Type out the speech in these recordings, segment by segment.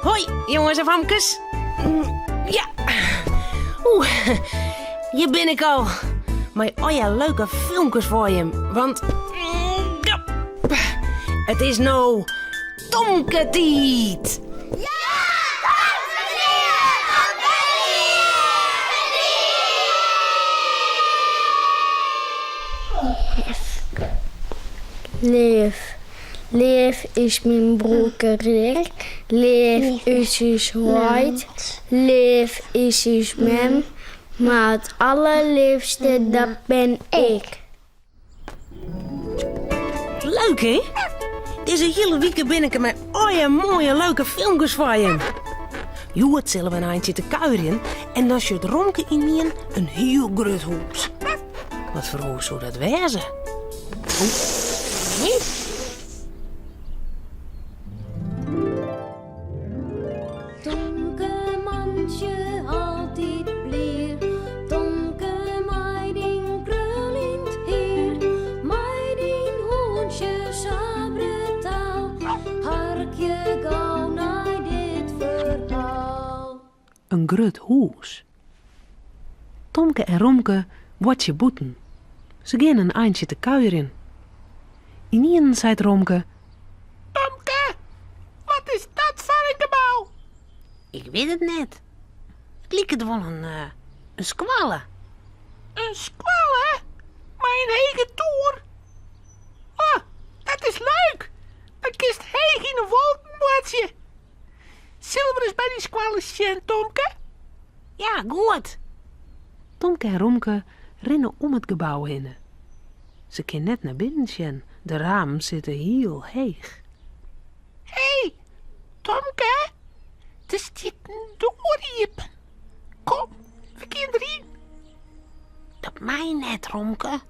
Hoi, jonges en famkes. Ja. Oeh, hjir bin ik al. Mei allegear leuke filmkes foar jim. Want ja, it is no Tomke-tiid. Leaf, leaf is myn broerke Rick, leaf is ús heit, leaf is ús mem, mar it allerleafste dat bin ik. Leuk hè? Dizze hiele wike bin ik mei allegear moaie leuke filmkes foar jim. Hjoed sille we in eintsje te kuierjen en dan sjocht Romke ynienen in hiel grut hûs. Wat foar hûs soe dat wêze? Tomke mantsje altyd blier, Tomke mei dyn kruljend hier, mei dyn hûntsje sa brutaal, harkje gau nei dit ferhaal. In grut hûs. Tomke en Romke boartsje bûten. Se gean in eintsje te kuierjen. Ynienen seit Romke. Tomke, wat is dat foar in gebou? Ik wit it net. It liket wol in, in skoalle. In skoalle? Mei in hege toer? Oh, dat is leuk! Dan kinst heech yn 'e wolken boartsje. Sille we ris by dy skoalle sjen, Tomke? Ja, goed. Tomke en Romke rinne om it gebou hinne. Se kin net nei binnen sjen, de ramen sitte hiel heech. Hé, Tomke, der stiet in doar iepen. Kom, we gean deryn. Dat mei net, Romke.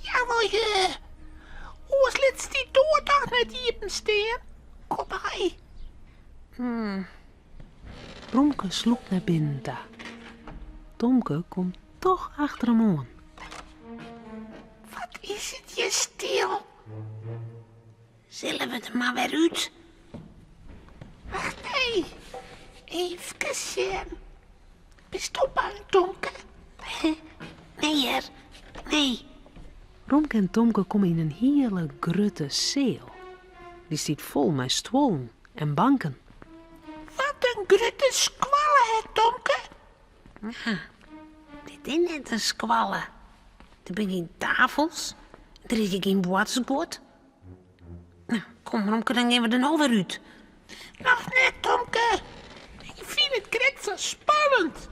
Jawol, je. Oars litst dy doar toch net iepen stean. Kom mei. Romke slûpt nei binnen ta. Tomke komt toch achter him oan. Wat is it hjir stil. Sille we der mar wer út? Wacht, nee. Eefkes sjen. Bisto bang, Tomke? Nee hear, nee. Romke en Tomke komme yn in hiele grutte seal. Dy stiet fol mei stuollen en banken. Wat in grutte skoalle, hè, Tomke? Ja, dit is net in skoalle. Der binne gjin tafels, der is hjir gjin boartersguod. No, kom Romke, dan gean we der no wer út. Noch net, Tomke. Ik fyn it krekt sa spannend.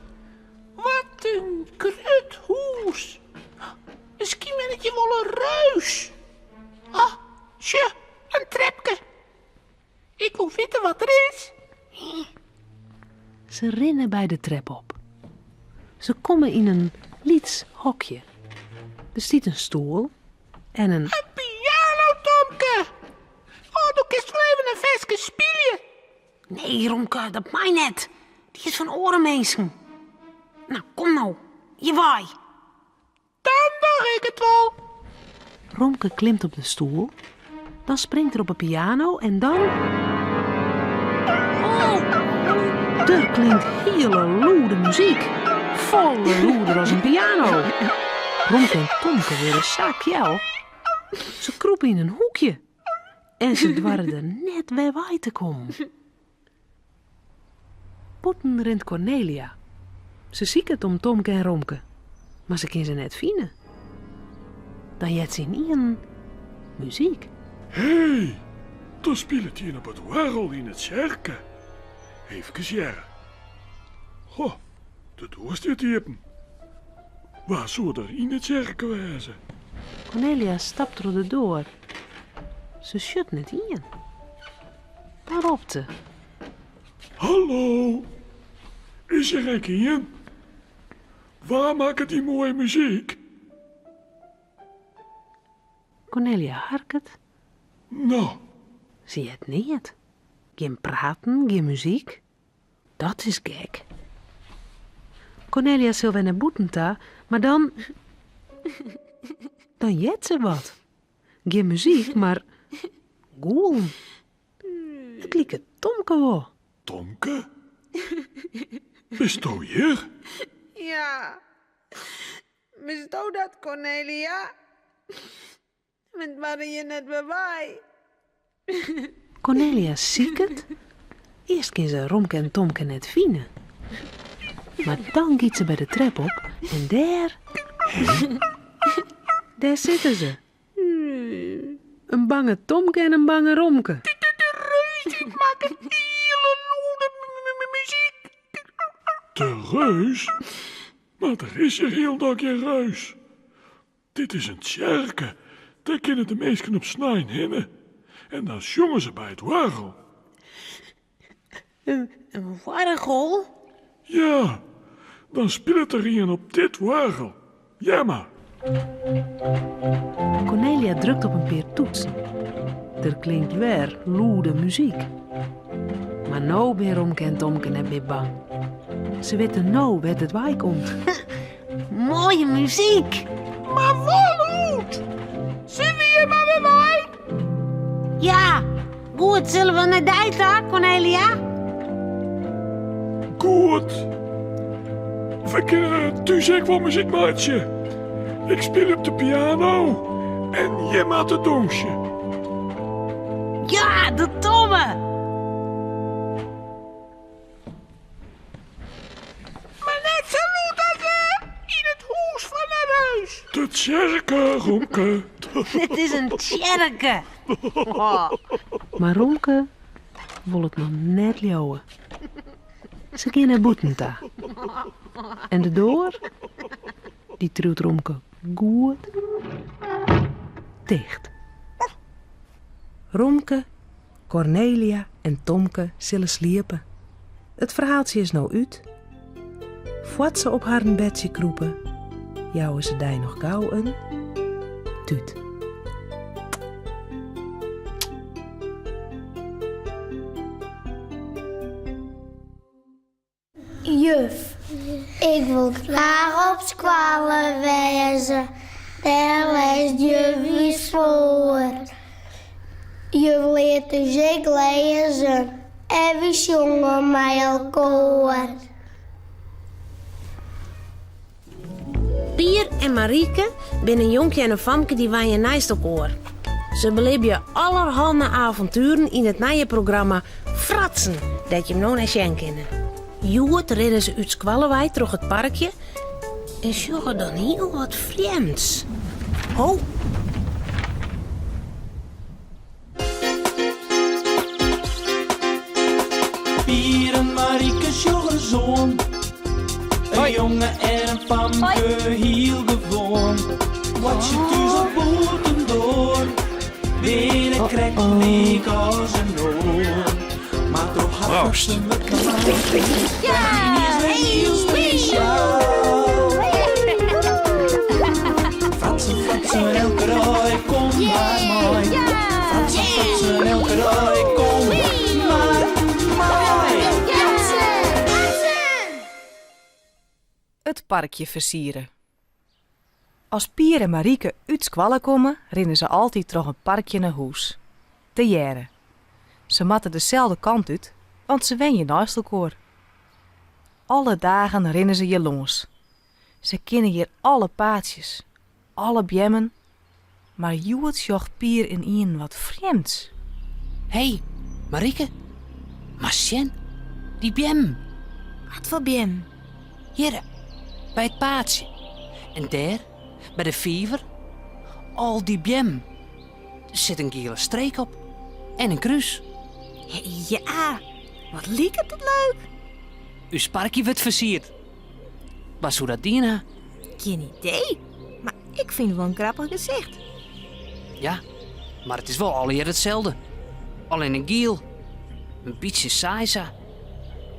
Wat in grut hûs. Miskien wennet hjir wol in reus. Oh, sjoch, in trepke. Ik wol witte wat der is. Se rinne by de trep op. Se komme yn in lyts hokje. Der stiet in stoel en in. In piano, Tomke! Oh, do kinst wol even in ferske spylje. Nee, Romke, dat mei net. Dy is fan oare minsken. No, kom no, hjir wei. Dan doch ik it wol. Romke klimt op de stoel, dan springt er op 'e piano en dan. Oh, der klinkt hiele lûde muzyk. Folle lûder as in piano. Romke en Tomke wurde sa kjel. Se krûpe yn in hoekje en se doarre der net wer wei te kommen. Bûten rint Kornelia. Se siket om Tomke en Romke, mar se kin se net fine. Dan heart se ynienen muzyk. Hé, der spilet ien op it oargel yn 'e tsjerke. Eefkes hearre. Ho, de doar stiet iepen. Wa soe der yn 'e tsjerke wêze? Kornelia stapt troch de doar. Se sjocht net ien. Dan ropt se. Hallo! Is hjir ek ien? Wa makket dy moaie muzyk? Kornelia harket. No. Se heart neat. Gjin praten, gjin muzyk. Dat is gek. Kornelia sil wer nei bûten ta, mar dan. Dan heart se wat. Gjin muzyk, mar gûlen. It liket Tomke wol. Tomke? Bisto hjir? Ja. Bisto dat, Cornelia? Want barre je net wer wei? Cornelia siket. Earst kin se Romke en Tomke net fine. Mar dan giet se by de trep op en dêr, dêr sitte se. In bange Tomke en in bange Romke. De reus dy makket hiele lûde muzyk. De reus? Mar der is hjir hielendal gjin reus. Dit is in tsjerke, dêr kinne de minsken op snein hinne. En dan sjonge se by it oargel. In oargel? Ja, dan spilet der ien op dit oargel. Hear mar. Cornelia drukt op in pear toetsen. Der klinkt wer lûde muzyk. Mar no binne Romke en Tomke net mear bang. Se witte no wêr't it wei komt. Moaie muzyk! Mar wol lûd! Sille we hjir mar wer wei? Ja, goed, sille we nei dy ta, Cornelia? Goed. We kinne thús ek wol muzyk meitsje. Ik spylje op de piano en jim moatte dûnsje. Ja, dat dogge we! Mar net sa lûd as yn it hûs fan de reus. De tsjerke, Romke. It is in tsjerke. Mar Romke wol it noch net leauwe. Se gean nei bûten ta. En de doar, dy triuwt Romke goed ticht. Romke Kornelia en Tomke sille sliepe. It ferhaaltsje is no út. Foar't se op harren bedsje krûpe, jouwe se dy noch gau in tút. Juf, ik wol graach op skoalle wêze, dêr lêst juf ús foar. Juf leart ús ek lêzen en wy sjonge mei elkoar. Pier en Marike binne in jonkje en in famke dy wenje neist elkoar. Se belibje allerhanne avontueren yn it nije programma Fratsen, dêr't jim no nei sjen kinne. Hjoed rinne se út skoalle wei troch it parkje en sjogge dan hiel wat frjemds. Ho! Pier en Marike sjogge ris oan. In jonge en in famke, hiel gewoan. Boartsje thús of bûtendoar, binne krekt lyk as in oar. Mar troch har fratsen wurdt ynienen hiel spesjaal. Fratsen, fratsen, elke dei, kom mar mei. Fratsen, fratsen, elke dei, kom mar mei. It parkje fersiere. As Pier en Marike út skoalle komme, rinne se altyd troch in parkje nei hûs. Tegearre. Se moatte deselde kant út, want se wenje neist elkoar. Alle dagen rinne se hjir lâns. Se kinne hjir alle paadsjes, alle beammen, mar hjoed sjocht Pier ynienen wat frjemds. Hé, Marike, moatst sjen, dy beammen. Wat foar beammen? Hjirre, by it paadsje. En dêr, by de fiver, al dy beammen. Der sit in giele streek op en in krús. Ja, wat liket it leuk. Us parkje wurdt fersierd. Wa soe dat dien ha? Gjin idee, mar ik fyn it wol in grappich gesicht. Ja, mar it is wol allegear itselde. Allinne giel. In bytsje saai sa.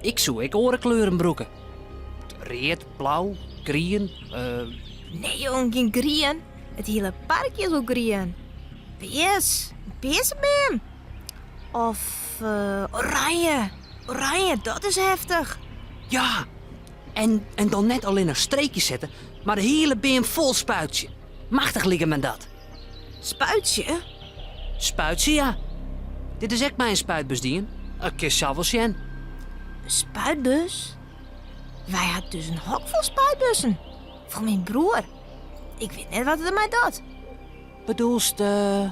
Ik soe ek oare kleuren brûke. Read, blau, grien. Uh... Nee jong, gjin grien. It hiele parkje is al grien. Pears, in pearse beam. Of uh, oranje. Oranje, dat is heftich. Ja, en, en dan net allinnich streekjes sette, mar de hiele beam fol spuitsje. Machtich liket my dat. Spuitsje? Spuitsje, ja. Dit is ek mei in spuitbus dien. Dat kinst sels wol sjen. In spuitbus? Wy ha thús in hok fol spuitbussen. Fan myn broer. Ik wit net wat er dermei docht. Bedoelst eh.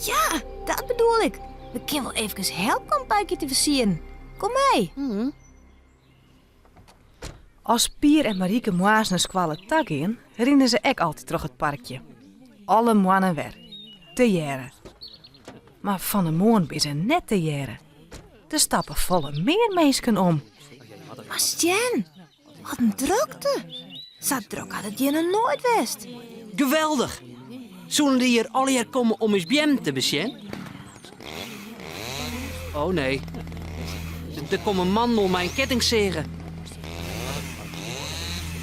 Ja, dat bedoel ik. We kinne wol eefkes helpe om it parkje te fersieren. Kom mei. As Pier en Marieke moarns nei skoalle ta gean, rinne se ek altyd troch it parkje. Alle moannen wer. Tegearre. Mar fan 'e moarn binne se net tegearre. Der stappe folle mear minsken om. Mar sjen, wat in drokte. Sa drok hat it hjir noch noait west. Geweldich! Soenen dy hjir allegear komme om ús beammen te besjen? Oh nee. Der komme mannen oan mei in kettingseage.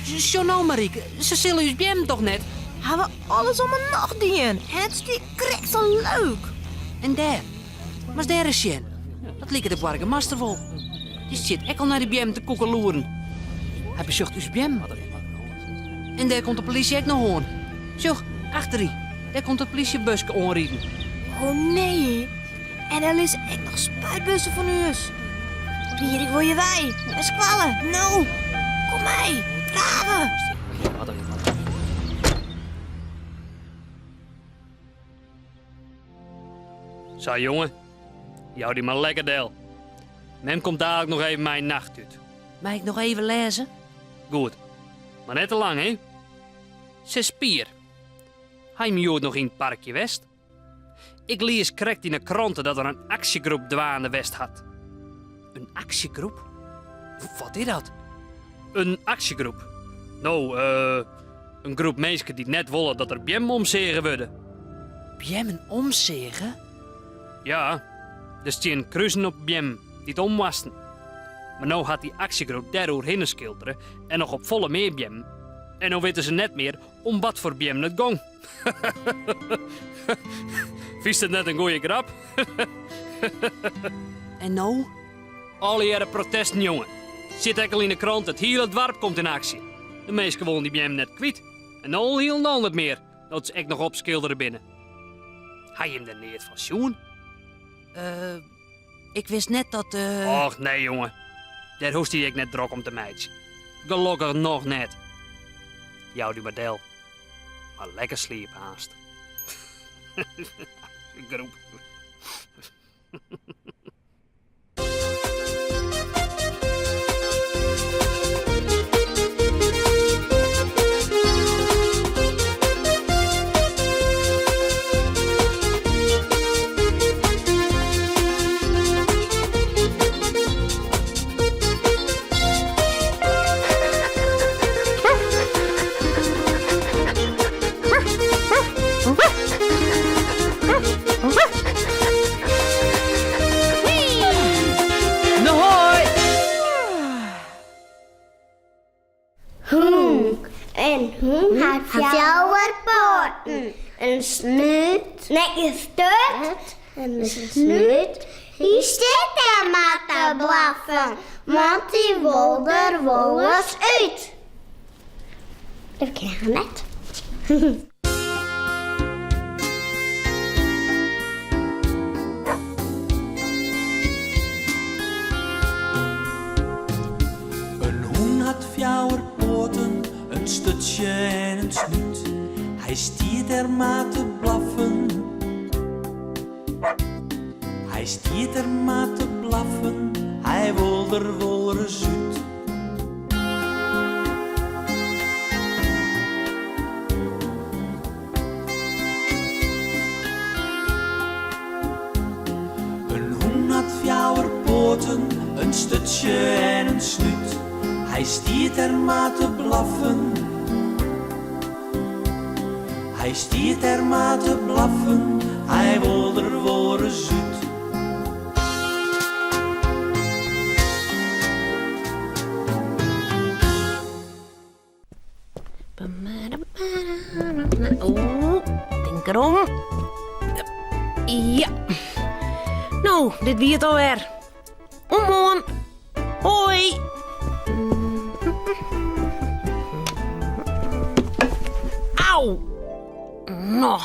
Sjoch no, Marieke, se sille ús beammen toch net? Ha we alles om 'e nocht dien en it stiet krekt sa leuk. En dêr, moatst dêr ris sjen. Dat liket de boargemaster wol. Dy stiet ek al nei de beammen te koekeloeren. Hy besjocht ús beammen. En dêr komt de polysje ek noch oan. Sjoch, achter dy, dêr komt it polysjebuske oanriden. Oh nee, en der lizze ek noch spuitbussen fan ús. Pier, ik wol hjir wei. Nei skoalle, no. Kom mei, drave. Sa jonge, jou dy mar lekker del. Mem komt dadelijk noch even mei in nacht út. Mei ik noch even lêze? Goed, mar net te lang, hè? Sis Pier, ha jim hjoed noch yn it parkje west? Ik lies krekt yn 'e krante dat der in aksjegroep dwaande west hat. In aksjegroep? Wat is dat? In aksjegroep? No, eh, in groep minsken dy't net wolle dat der beammen omseage wurde. Beammen omseage? Ja, der stean krusen op beammen dy't om moasten. Mar no hat dy aksjegroep dêr oerhinne skildere en noch op folle mear beammen. En no witte se net mear om wat foar beammen it gong. Fynst it net in goeie grap? En no? Allegearre protesten, jonge. Sit ek al yn 'e krante, it hiele doarp komt yn aksje. De minsken wolle dy beammen net kwyt. En no al hielendal net mear, no't se ek noch opskildere binne. Ha jim der neat fan sjoen? Uh, ik wist net dat. Uh... Och nee, jonge. Dêr hoechst dy ek net drok om te meitsjen. Gelokkich noch net. Jou dy mar del. Mar lekker sliepe aanst. Groep. Hûn. In hûn hat fjouwer poaten, in snút, nee, in sturt, in snút. Hy stiet dêr mar te blaffen, want hy wol der wolris út. Dat kin er net. In hûn hat fjouwer poaten, in sturtsje en in snút. Hy stiet der mar te blaffen. Hy stiet der mar te blaffen, hy wol der wolris út. In hûn hat fjouwer poaten, in sturtsje en in snút. Hy stiet der mar te blaffen. Hy stiet der mar te blaffen, hy wol der wolris út. Oeh, tink derom. Ja. No, dit wie it alwer. Oant moarn. Hoi. Au. No.